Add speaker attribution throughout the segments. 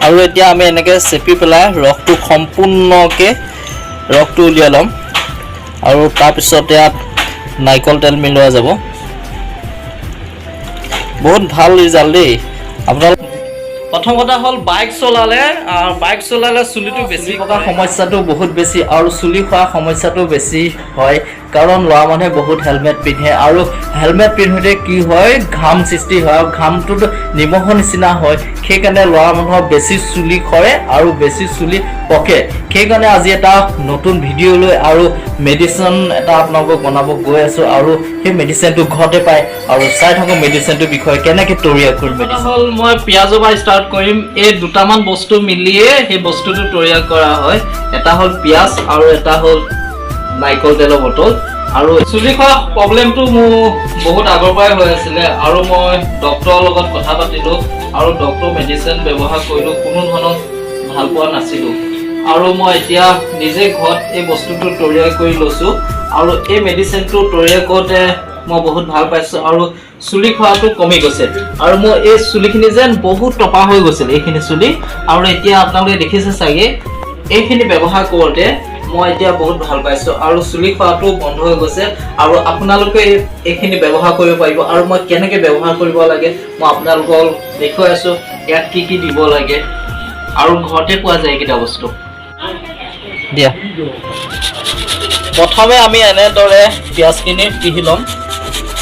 Speaker 1: আৰু এতিয়া আমি এনেকৈ চেপি পেলাই ৰসটো সম্পূৰ্ণকৈ ৰসটো উলিয়াই ল'ম আৰু তাৰপিছত ইয়াত নাৰিকল তেল মিলোৱা যাব। বহুত ভাল ৰিজাল্ট দেই আপোনালোক। প্ৰথম কথা হ'ল বাইক চলালে চুলিটো বেছি পকা সমস্যাটো বহুত বেছি আৰু চুলি খোৱা সমস্যাটো বেছি হয়, কাৰণ ল'ৰা মানুহে বহুত হেলমেট পিন্ধে আৰু হেলমেট পিন্ধোতে কি হয়, ঘাম সৃষ্টি হয় আৰু ঘামটোত নিমখৰ নিচিনা হয়। সেইকাৰণে ল'ৰা মানুহৰ বেছি চুলি সৰে আৰু বেছি চুলি পকে। সেইকাৰণে আজি এটা নতুন ভিডিঅ' লৈ আৰু মেডিচিন এটা আপোনালোকক বনাব গৈ আছোঁ আৰু সেই মেডিচিনটো ঘৰতে পায় আৰু চাই থাকোঁ মেডিচিনটোৰ বিষয়ে কেনেকৈ তৈয়াৰ কৰিম। মেডিচিন হ'ল, মই পিঁয়াজৰ পৰা ষ্টাৰ্ট কৰিম। এই দুটামান বস্তু মিলিয়ে সেই বস্তুটো তৈয়াৰ কৰা হয়। এটা হ'ল পিঁয়াজ আৰু এটা হ'ল নাৰিকল তেলৰ বটল। আৰু চুলি খোৱা প্ৰব্লেমটো মোৰ বহুত আগৰ পৰাই হৈ আছিলে আৰু মই ডক্তৰৰ লগত কথা পাতিলোঁ আৰু ডক্তৰ মেডিচিন ব্যৱহাৰ কৰিলোঁ, কোনো ধৰণৰ ভাল পোৱা নাছিলোঁ। আৰু মই এতিয়া নিজে ঘৰত এই বস্তুটো তৈয়াৰ কৰি লৈছোঁ আৰু এই মেডিচিনটো তৈয়াৰ কৰোঁতে মই বহুত ভাল পাইছোঁ আৰু চুলি খোৱাটো কমি গৈছে। আৰু মোৰ এই চুলিখিনি যেন বহুত টপা হৈ গৈছিল এইখিনি চুলি, আৰু এতিয়া আপোনালোকে দেখিছে চাগে, এইখিনি ব্যৱহাৰ কৰোঁতে মই এতিয়া বহুত ভাল পাইছোঁ আৰু চুলি খোৱাটো বন্ধ হৈ গৈছে। আৰু আপোনালোকে এইখিনি ব্যৱহাৰ কৰিব পাৰিব আৰু মই কেনেকৈ ব্যৱহাৰ কৰিব লাগে মই আপোনালোকক দেখুৱাই আছোঁ। ইয়াত কি কি দিব লাগে আৰু ঘৰতে পোৱা যায় এইকেইটা বস্তু। দিয়া, প্ৰথমে আমি এনেদৰে পিঁয়াজখিনি পিহি ল'ম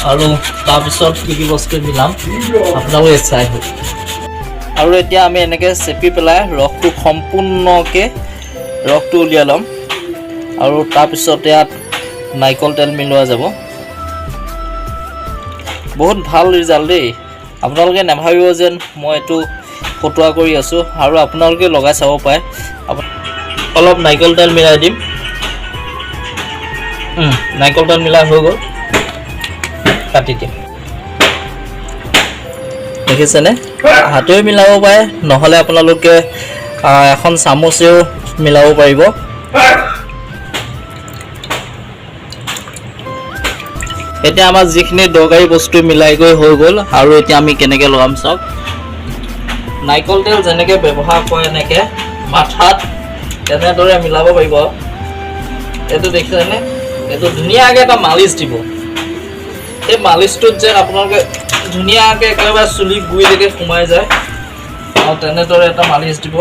Speaker 1: আৰু তাৰপিছত কি কি বস্তু মিলাম আপোনালোকে চাই হ'ল। আৰু এতিয়া আমি এনেকৈ চেপি পেলাই ৰসটো সম্পূৰ্ণকৈ ৰসটো উলিয়াই ল'ম আৰু তাৰপিছত ইয়াত নাৰিকল তেল মিলোৱা যাব। বহুত ভাল ৰিজাল্ট দেই। আপোনালোকে নাভাবিব যেন মই এইটো ফটোৱা কৰি আছোঁ আৰু আপোনালোকে লগাই চাব পাৰে। অলপ নাৰিকল তেল মিলাই দিম। নাৰিকল তেল মিলাই হৈ গ'ল, কাটি দিম। দেখিছেনে? হাতেও মিলাব পাৰে, নহ'লে আপোনালোকে এখন চামুচেও মিলাব পাৰিব। এতিয়া আমাৰ যিখিনি দৰকাৰী বস্তু মিলাই গৈ হৈ গ'ল আৰু এতিয়া আমি কেনেকৈ লগাম চাওক। নাৰিকল তেল যেনেকৈ ব্যৱহাৰ কৰে, এনেকৈ মাথাত তেনেদৰে মিলাব পাৰিব। এইটো দেখিছেনে? এইটো ধুনীয়াকৈ এটা মালিচ দিব। সেই মালিচটোত যেন আপোনালোকে ধুনীয়াকৈ একেবাৰে চুলি গুৰিলৈকে সোমাই যায় আৰু তেনেদৰে এটা মালিচ দিব।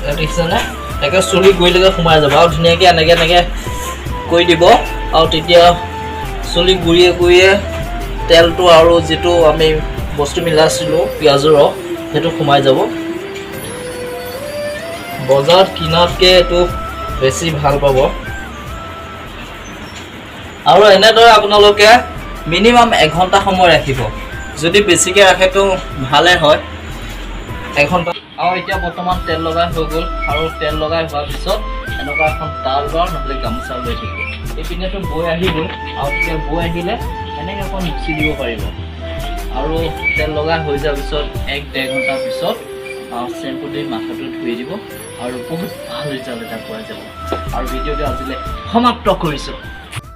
Speaker 1: এই দেখিছেনে? একে চুলি গুৰিলৈকে সোমাই যাব আৰু ধুনীয়াকৈ এনেকৈ এনেকৈ কৰি দিব আৰু তেতিয়া চুলি গুৰিয়ে গুৰিয়ে তেলটো আৰু যিটো আমি বস্তু মিলাইছিলোঁ পিঁয়াজৰ ৰস, সেইটো সোমাই যাব। বজাৰত কিনাতকৈ এইটো বেছি ভাল পাব। আৰু এনেদৰে আপোনালোকে মিনিমাম এঘণ্টা সময় ৰাখিব। যদি বেছিকৈ ৰাখেতো ভালে হয়, এঘণ্টা। আৰু এতিয়া বৰ্তমান তেল লগাই হৈ গ'ল আৰু তেল লগাই হোৱাৰ পিছত এনেকুৱা এখন টাৱেল বা নহ'লে গামোচা লৈ থাকিব। এইপিনেতো বৈ আহিবই আৰু তেতিয়া বৈ আহিলে এনেকৈ অকণ মুচি দিব পাৰিব। আৰু তেল লগাই হৈ যোৱাৰ পিছত 1-1.5 ঘণ্টাৰ পিছত চেম্পু দি মাথাটো ধুই দিব আৰু বহুত ভাল ৰিজাল্ট এটা পোৱা যাব। আৰু ভিডিঅ'টো আজিলৈ সমাপ্ত কৰিছোঁ।